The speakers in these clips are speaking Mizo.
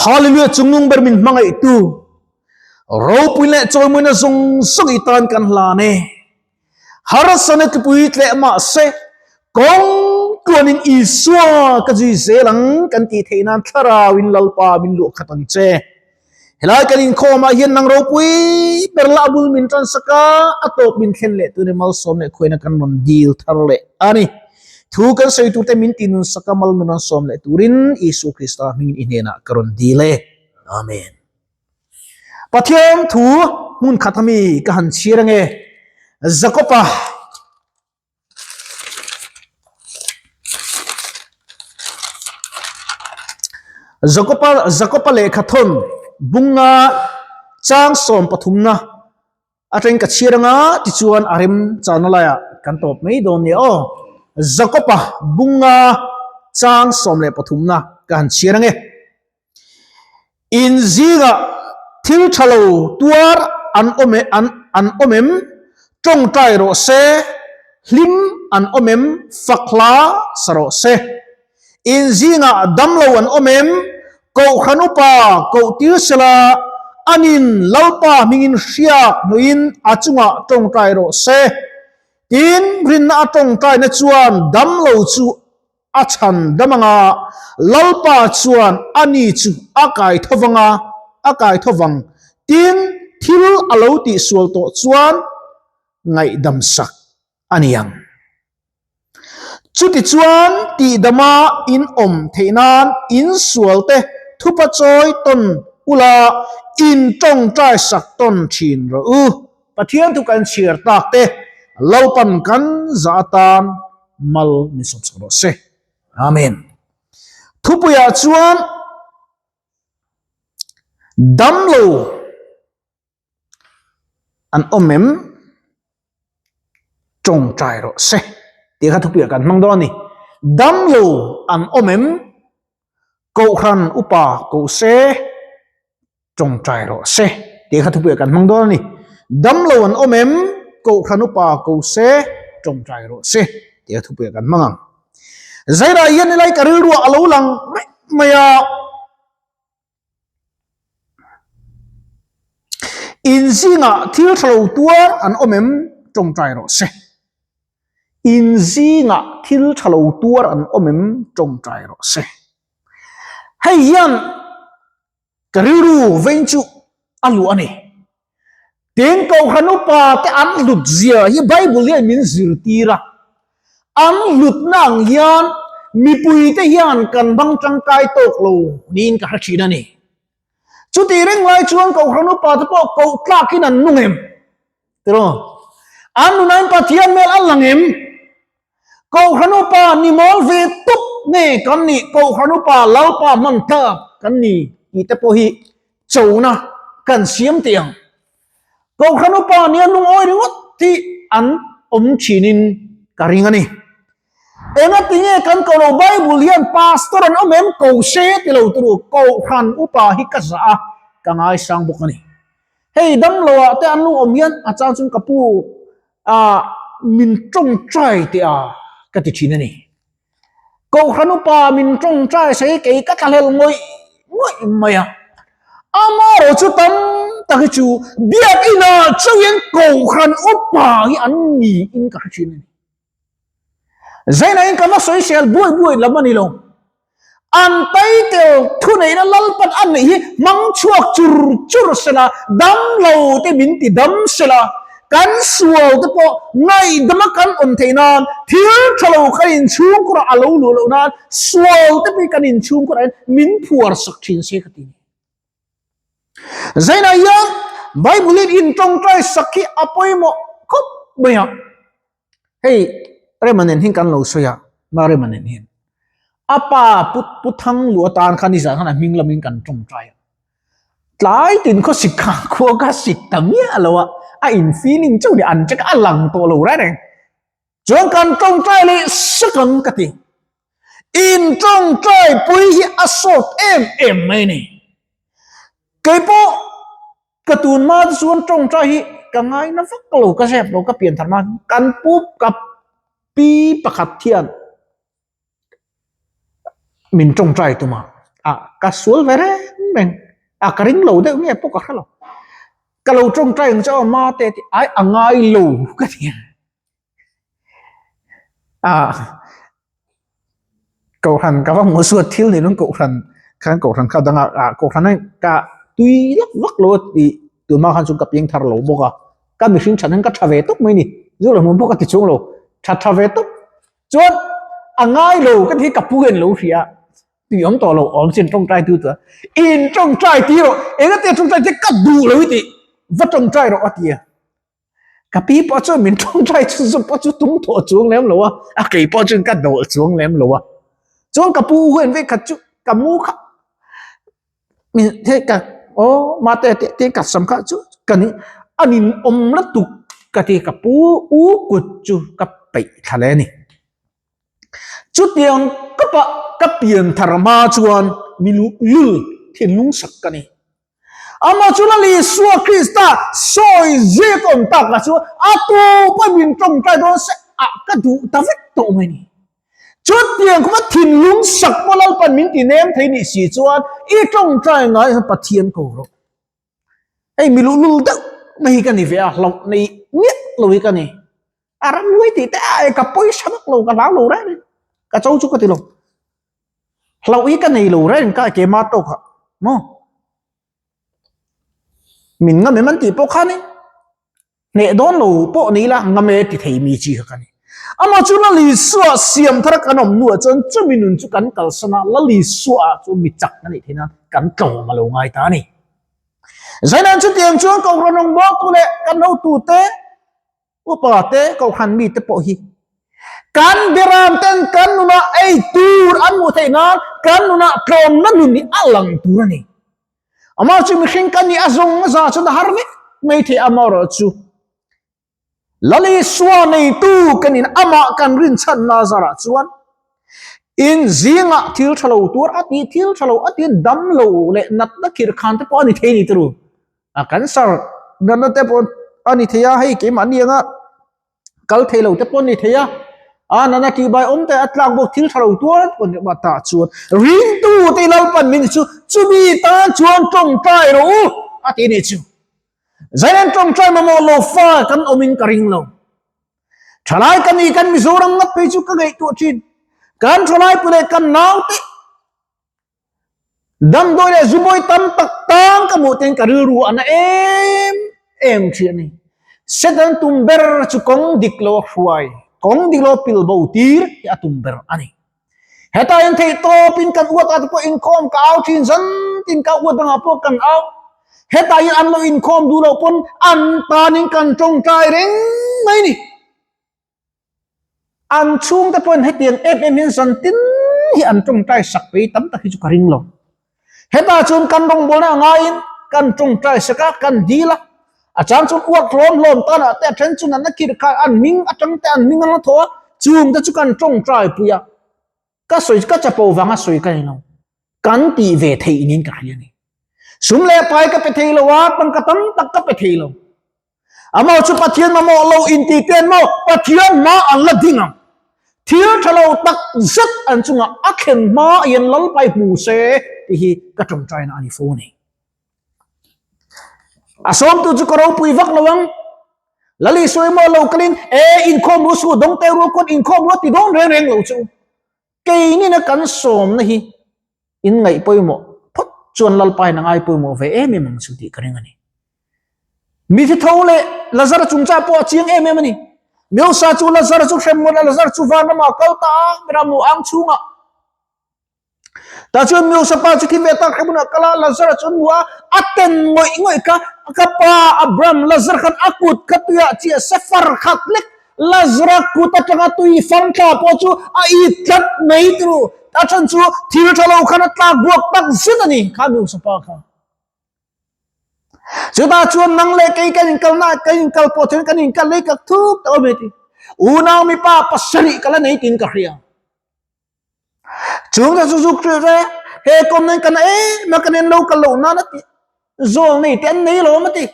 Hallelujah chungnung ber min hmangaihtu ropui leh chawimawina zawng zawng i tan kan hlan e. Harsana tlupui tleh mahse kawng tluanin Isua ka zui zel ang kan tih theih nan thlarauin Lalpa min luah khat ang che. Helai kan inkhawmah hian nang ropui ber lah bul min tan sak a, a tawp min thlen leh tune malsawm leh khuaina kan rawn dil thar leh a ni. Thu kan sawi turte min tinun sak a, mal min rawn sawm leh turin Isua Krista hmingin i hnenah ka rawn dil e. Amen. Pathian thu hmun khat ami ka han chhir ange. Jakoba Jakoba Jakoba lehkha thawn bunga chang sawm pathumna atangin ka chhiar anga tichuan a rem chana laiah kan tawp mai dawn nia aw. Jakoba bunga chang 13na ka han chhiar ange. In zingah thil tha lo tuar an awm e an an awm em? Tawngtai rawh se, hlim an awm em? Fak hla sa rawh se. In zingah dam lo an awm em? Kohhran upa koh tir sela, anin Lalpa hmingin hriak hnuin a chungah tawngtai rawh se. Tin, rinna a tawngtaina chuan dam lo chu A chhan dam anga, Lalpa chuan a ni chu a kai tho vang a, a kai tho vang. Tin, thil a lo tihsual tawh chuan ngaihdam sak a ni ang. Chutichuan tihdama in awm theih nan insualte thupa chawi tawn ula in tawngtai sak tawn thin rawh u. Pathian thu kan chhiar tak te Lalpan kan zah atan mal min sawm sak rawh se. Amen. Thupuiah chuan damlo an awm em tawngtai rawh se tih kha thupuiah kan hmang dawn a ni. Damlo an awm em Kohhran upa koh se tawngtai rawh se tih kha thupuiah kan hmang dawn a ni. Damlo an awm em? Kohhran upa ko se tawngtai rawh se tih kha thupuiah kan hmang ang. Zairah hian helai ka rilruah a lo lang mai mai a. In zingah thil tha lo tuar an awm em? Tawngtai rawh se. In zingah thil tha lo tuar an awm em? Tawngtai rawh se. Hei hian ka rilru veng chu a luh a ni. Tin, Kohhran upa te an hlut zia hi Bible hian min zirtir a. An hlutna ang hian mipui te hian kan hmang tangkai tawk lo niin ka hre thin a ni. Chuti reng lai chuan Kohhran upa te pawh koh tlakin an nung em? Tiraw? An nunain Pathian hmel a lang em? Kohhran upa ni mawl ve tup nge kan nih, Kohhran upa Lalpa hman tlak kan ni tih te pawh hi chona kan siam teh ang. Kohhran upa nia lungawi ringawt hi an awm thinin ka ring a ni. Engati nge kan ko lo Bible hian pastor an awm em ko se ti lo turu Kohhran upa hi ka zah a, ka ngaisang bawk a ni. Hei damlo ah te an lo awm hian a chang chuan ka pu ah min tawngtai teh a ka ti thin a ni. Kohhran upa min tawngtai sawi kei ka thlahlel ngawih ngawih mai a. Amaherawh chu tam tak hi chu biakinah chauhin kohhran upa hi an niin ka hre thin a ni. Zainain ka va sawisel buai buai lam a ni lo. An title thuneihna Lalpan a neih hi hmang chhuak chur chur sela, damlo te min ti dam sela, kan sual te pawh ngaihdama kan awm theih nan, thil tha lo kan inchhungkurah a lo luh loh nan, sual te pawh hi kan inchhungkurah hian min phuar sak thin se ka ti. Zainah hian Bible in intawngtai sak hi a pawimawh khawp mai a. Hei Rema nen hian kan lo sawi a, na Rema nen hian. A pa Pu Pu Thang lu atan khan nizan khan a hming lamin kan tawngtai a. Tlai tin khaw sik kha khua kha sik ta miah lo a, a in feeling chauh ni an check a lang tawh lo reng reng. Chuan kan tawngtai leh sak ang ka ti. In tawngtai pui hi a sawt em em mai ni. Keipawh ka tun hma te chuan tawngtai hi ka ngai na vak lo, ka zep lo, ka pian thar hma kan pu ka pi pakhat hian min tawngtai tum a, ah ka sual ve reng reng a ka ring lo deuh nge pawh ka hre lo. Ka lo tawngtai ang che aw mate tih ai a ngai lo ka ti a. Ah Kohhran ka va hmuh suat thil ni nung Kohhran khan Kohhran kha danga ah Kohhran a ka tui lak vak lo a tih tunhma khan chuan ka piang thar lo bawk a ka mihring that hian ka tha ve tawp mai ni zu lo hmuh bawk a ti chung lo tha tha ve tawp chuan a ngai lo ka ti hi ka pu hian lo hria tui awm tawh lo awm sin tawngtai tu chuan in tawngtai ti rawh engati tawngtai te ka duh lo i tih va tawngtai rawh a ti a. Ka pi pawh chuan min tawngtai chu zawk pawh chu tum thawh chuang lem lo a, a kei pawh chuan ka dawh chuang lem lo a. Chuan ka pu hian vei khat chu ka mu kha min hei ka aw mate tih te ka sam kha chu ka ni a nin awm lutuk ka ti ka pu u kut chu ka peih thla le a ni. Chutiang kapa ka pian thar hma chuan mi luhlul thinlung sak ka ni. Amah chu Lal Isua Krista sawi zek awm tak lah chu a tawpa min tawngtai dawn se ah ka duh ta vek tawh mai ni. Chutiang khawpa thinlung sak pawh Lalpan min ti nem thei nih si chuan i tawngtai ngai hian Pathian ko rawh. Hei mi luhlul deuh mai hi ka ni ve a, hlauh nei miah lo hi ka ni. A ram luai tih te a ka pawisa vak lo ka hlau lo reng reng ka cho chu ka ti lo. Hlauh hi ka nei lo reng ka keimah tawk ah maw min ngam em an tih pawh khan in hneh dawn lo pawh ni ila ngam e ti thei mi chi kha ka ni. Amah chu Lal Isua siam thar a kan awm hnuah chuan chumi nun chu kan kalsan a, Lal Isua ah chuan mi chak a nih theih nan kan tlawm a lo ngai ta a ni. Zainan chutiang chuan Kohhran rawngbawltu leh kan hotute Upa te, Kohhran mi te pawh hi kan beram ten kan nunah ei tur an hmuh theih nan kan nunah tlawmna nun hi a lang tur a ni. Amah chu mihring kan nih a zawng a za chuan a har vek mai thei amaherawhchu Lal Isua neitu kan in amah kan rinchhanna zarah chuan in zingah thil tha lo tur a tih thil tha lo a tih dam lo leh natna khir khan te pawh a ni thei ni turu. A cancer natna te pawh a ni thei a, hei keimahni anga kal thei lo te pawh a ni thei a, a natna tihbai awm te a tlak bawk thil tha lo tuar pawh ni mah tah chuan ringtu te Lalpan min chu chumi tan chuan tawngtai rawh u a ti nih chu. Zailen tawngtai mamawh lo fa kan awmin ka ring lo. Thalai ka ni kan Mizoram ngat phei chu ka ngaihtuah thin. Kan thalai pui leh kan naute Damdawi leh zubawi tam tak tang ka hmuh ten ka rilru a na em em thin a ni. Satan tum ber chu kawng dik lo a hruai, kawng dik lo a pil bo tir hi a tum ber a ni. Hetah hian theih tawpin kan uat ah te pawh inkhawm ka au thin zan tin ka uat dangah pawh kan au. Hetah hian an lo inkhawm duh loh pawn an tanin kan tawngtai reng mai ni. An chhungte pawhin hetiang em em hian zan tin hi an tawngtai sak pei tam tak hi chu ka ring lo. Hetah chuan kan rawngbawlna a ngaiin kan tawngtai sak a, kan dil a. A chang chuan uak hlawm hlawm tanah te a then chu natna khir kha an hming atang te an hming an la thaw a, chungte chu kan tawngtai pui a. Ka sawi ka chapo vanga sawi ka ni lo. Kan tih ve theih niin ka hria a ni. Sum leh pai ka pe thei lo a, tangka tam tak ka pe thei lo. Amaw chu Pathian mamawh lo inti te an maw Pathian hma an la ding ang. Thil tha lo tak zet an chungah a thlen hma hian Lalpai hmu se tih hi ka tawngtaina a ni fo a ni. A sawmtu chu ka ropui vak lo ang. Lal Isua emaw lo kalin e inkhawm ru su dawng te rual kawt inkhawm ru a ti dawn reng reng lo chu. Keinina kan sawmna hi in ngaih pawimawh phawt chuan Lalpain a ngai pawimawh ve em em ang chu tih ka ring a ni. Mithi tho leh Lazara chungchah pawh a chiang em em a ni. Miosa chu Lazara chu hrem ngawt a, Lazara chu van ramah a kal ta a, Miramu ang chhungah. Tah chuan Miosa pa chu thi ve tak hrem hunah a kal a, Lazara chu an hmu a, a ten ngawih ngawih kha, ka pa Abraham, Lazara khan a kut kha tuiah chiah se far khat lek Lazara kut atanga tui far thla pawh chu a it tlat mai turu. A chhan chu thil tha lo khan a tlak buak tak zet a ni kha Miosa pa kha. Chutah chuan nang leh kei kan inkalna kan inkal pawh chuan kan inkal lei kak thuk ta awm e ti. Unau mipa pasarih ka la nei tiin ka hria. Chung te chu zuk hrih ve he kawm nen kan em a kan en lo kal loh nan a ti. Zawl nei te an nei lo a ti.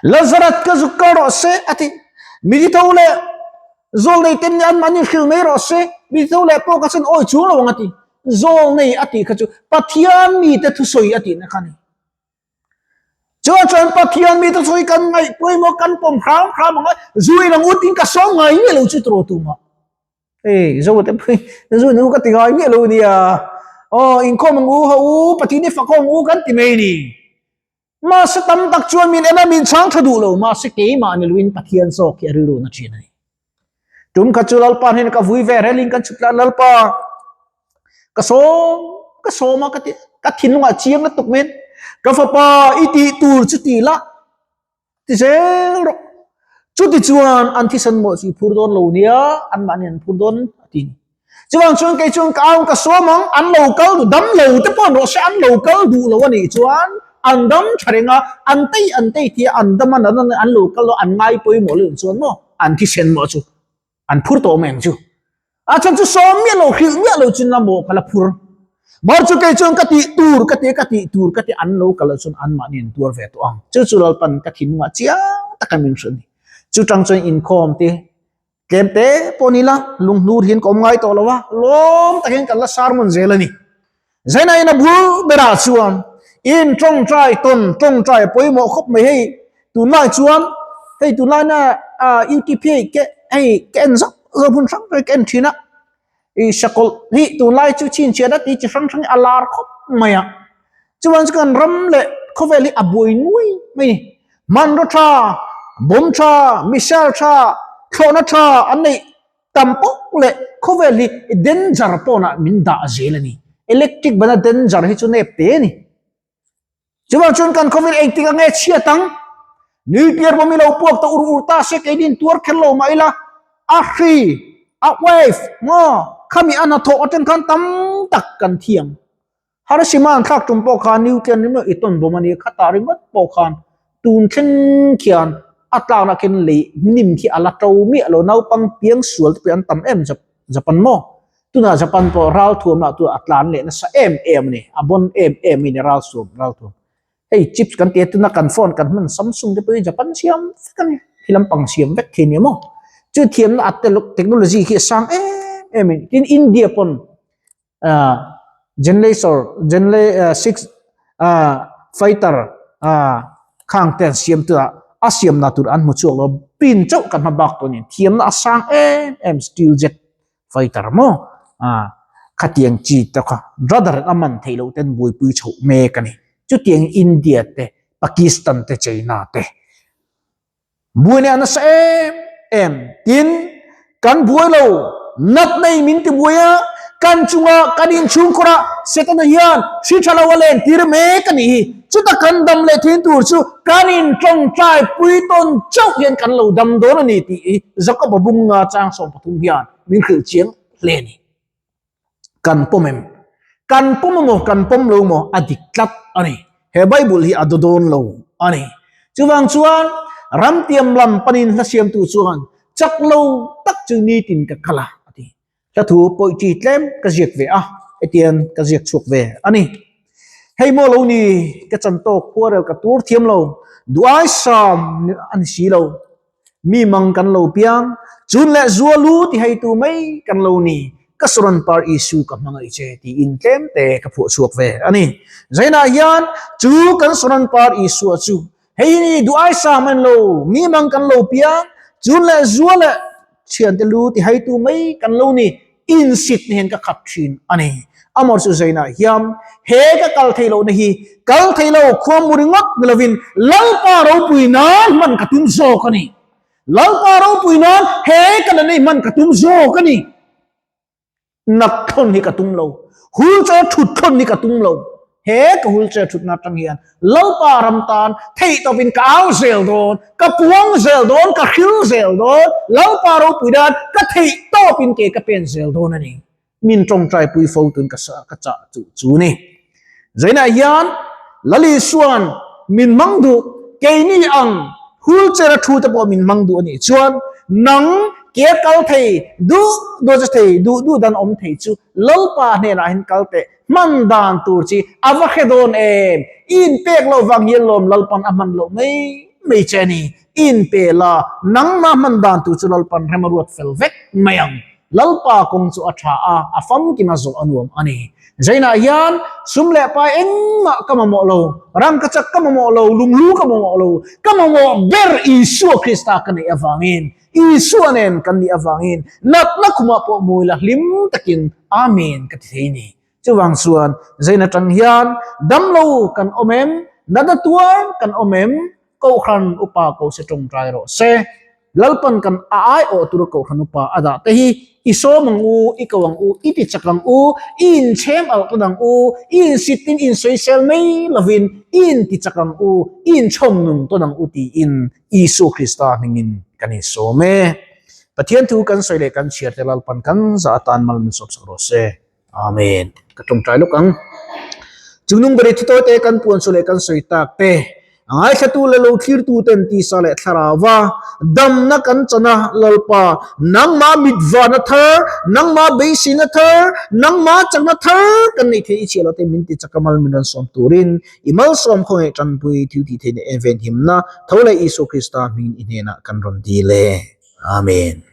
Lazarat ka zuk kal rawh se a ti. Mithi tho leh zawl nei ten nih anmahni hrilh mai rawh se. Mithi tho leh pawh ka chuan awi chung lo ang a ti. Zawlnei a tih kha chu Pathian mite thusawi a tihna kha a ni. Chuan chuan Pathian mite thusawi kan ngaih pawimawh kan pawm hram hram ang a, zu in ang u tiin ka sawm ngai miah lo chu tiraw tumah. Hei zo te pawh hi zu in ang u ka ti ngai miah lo nia. Aw inkhawm ang u ho u Pathian hi fakawm ang u kan ti mai a ni. Mahse tam tak chuan min en a, min chhang tha duh lo. Mahse keimah ni loin Pathian zawk hi a rilru na thin a ni. Tum khat chu Lalpa hnenah ka vui ve relin kan chhuk tlan Lalpa ka sawm ka sawm a ka ti ka thinlungah chiang lutuk men ka fapa i tih tur chu ti la ti zel rawh chuti chuan an thisen mawh chu i phur dawn lo nia anmahni an phur dawn a ti ni. Chuvang chuan kei chuan ka au ka sawm ang, an lo kal duh, dam lo te pawh an rawh se, an lo kal duh lo a nih chuan an dam tha reng a, an tei an tei tia an dam a natna an lo kal lo an ngai pawimawh lo chuan maw an thisen maw chu an phur tawh mai ang chu. A chhan chu sawm miah lo hrilh miah lo chin la maw ka la phur. Mar chu kei chuan ka tih tur ka ti ka tih tur ka ti an lo kal lo chuan anmahni an tuar ve tawh ang. Chu chu Lalpan ka thinlungah chiang taka min hrilh a ni. Chu tang chuan inkhawm te Tlem te pawh ni la, lunghnur hian ka awm ngai tawh lo a, lawm takin kan la sermon zel a ni. Zainain a bul berah chuan in tawngtai tawn tawngtai a pawimawh khawp mai hei tunlai chuan hei tunlai na UTP ke hei ka en zauh zauh hmun hrang hrang ka en thin a, i sakawlh hi tunlai chu chhinchhiahna tih chi hrang hrang hi a lar khawp mai a. Chuan chu kan ram leh khawvel hi a buai nuai mai a ni. Hmanraw tha, bomb tha, missile tha, thlawhna tha an neih tam pawh leh khawvel hi danger pawnah min dah zel a ni. Electric bana danger hi chu nep te a ni. Chuvang chuan kan khawvel engtik ang nge chhiat ang? Nuclear bomb hi lo puak ta ur ur ta se keini in tuar kher lo mah ila a hri, a wave maw khami a hnathawh atang khan tam tak kan thiam. Hiroshima an thlak tum pawh khan nuclear ni maw i tawn bawm a ni khatah ringawt pawh khan tun thleng khian a tlakna khian lei hnim khi a la to miah lo naupang piang sual te pawh hi an tam em Japan maw tunah Japan pawh ralthuam lah chu a tlan leh nasa em em a ni a bawn em em a ni ralsuam ralthuam hei chips kan ti a tuna kan phone kan hman Samsung te pawh hi Japan siam vek a ni khi lampang siam vek khi a ni maw chu thiamna a technology khi a sang em em a ni tin India pawn generator 6 fighter khang te an siam tur a a siam na tur an hmu chhuak lo pin chauh kan hma bak tawh a ni thiamna a sang em em steel jet fighter maw khatiang chi te kha radar a man theih loh ten buaipui chhoh mek a ni chutiang India te Pakistan te China te. Buai nei a nasa em em tin kan buai lo nat nei min ti buai a kan chunga kan inchhungkhawr a Setana hian hri tha lo a len tir mek a nih hi chuta kan dam leh thin tur chu kan in tawngtai pui tawn chauh hian kan lo dam dawn a ni tih hi Jakob-a bunga chang 13 hian min hrilh chiang hle a ni. Kan pawm em? Kan pawm emaw kan pawm lo emaw a dik tlat a ni. He Bible hi a daw dawn lo a ni. Chuvang chuan ramtiam lam panin hla siamtu chuan chak lo tak chu nitin ka kal a a ti. Hla thu poetry tlem ka ziak ve a, hetiang ka ziak chhuak ve a ni. Hei maw lo ni, ka chan tawk khuarel ka tur thiam lo, duai sam a ni si lo. Mi mang kan lo piang, chun leh zua lu ti heitu mai kan lo ni, ka sawn par Isu ka hmangaih che tiin tlem te ka phuah chhuak ve a ni. Zainah hian chu kan sawn par Isua chu hei ni duh aisa man lo, mi mang kan lo piang, chun leh zua leh thiante lu ti heitu mai kan lo ni, insit na hian ka khat thin a ni. Amor chu Zainah hian he ka kal thei lohna hi kal thei lo khuamu ringawt ni lovin Lalpa ropui nan hman ka tum zawk a ni. Lalpa ropui nan he ka la nei hman ka tum zawk a ni. Nak thawn hi ka tum lo. Wheelchair thut thawn hi ka tum lo. He ka wheelchair thutna atang hian Lalpa ram tan theih tawpin ka au zel dawn, ka puang zel dawn, ka hril zel dawn, Lalpa ropui nan ka theih tawpin ke ka pen zel dawn a ni. Min tawngtai pui fo tun ka ka chah chu chu ni. Zainah hian Lal Isuan min hmang duh, keini ang wheelchair a thu te pawh min hmang duh a nih chuan nang ke kal thei duh duh che thei duh duh dan awm thei chu Lalpa hnenah hian kal teh hman dan tur chi a va hre dawn em? I inpek loh vang hian lawm Lalpan a hman loh mai mai che a ni. I inpe la, nangmah hman dan tur chu Lalpan rem a ruat fel vek mai ang. Lalpa kawng chu a tha a, a famkim a zawh a nuam a ni. Zainah hian sum leh pai engmah ka mamawh lo, rangkachak ka mamawh lo, lunghlu ka mamawh lo, ka mamawh ber Isua Krista ka neih avangin, Isua nen kan nih avangin natna khumah pawh mawi la hlim takin Amen ka ti thei ni. Chuvang chuan zain atang hian damlo kan awm em, natna tuar kan awm em, Kohhran upa ko se tawngtai rawh se. Lalpan kan a aiawh tura Kohhran upa a dah te hi i sawm ang u, i ko ang u, i ti chak ang u, i inchhem alh tawn ang u, i insit in insawisel mai lovin i inti chak ang u, i inchhawm nung tawn ang u tiin Isua Krista hmingin kan insawm e. Pathian thu kan sawi leh kan chhiar te Lalpan kan zah atan mal min sawp sak rawh se. Amen. Ka tawngtai lawk ang. Chungnung beri thu tawite kan puan chu leh kan sawi tak te, a ngaithlatu leh lo thlirtu ten tisa leh thlarauva damna kan chan a, Lalpa, nangmah mitvana thar, nangmah beiseina thar, nangmah chakna thar kan neih theih i chhiah lo te min ti chak a mal min rawn sawm turin i malsawm khawngaih tanpui thil tih theihna en venhimna tho leh Isua Krista hmingin i hnenah kan rawn dil e. Amen.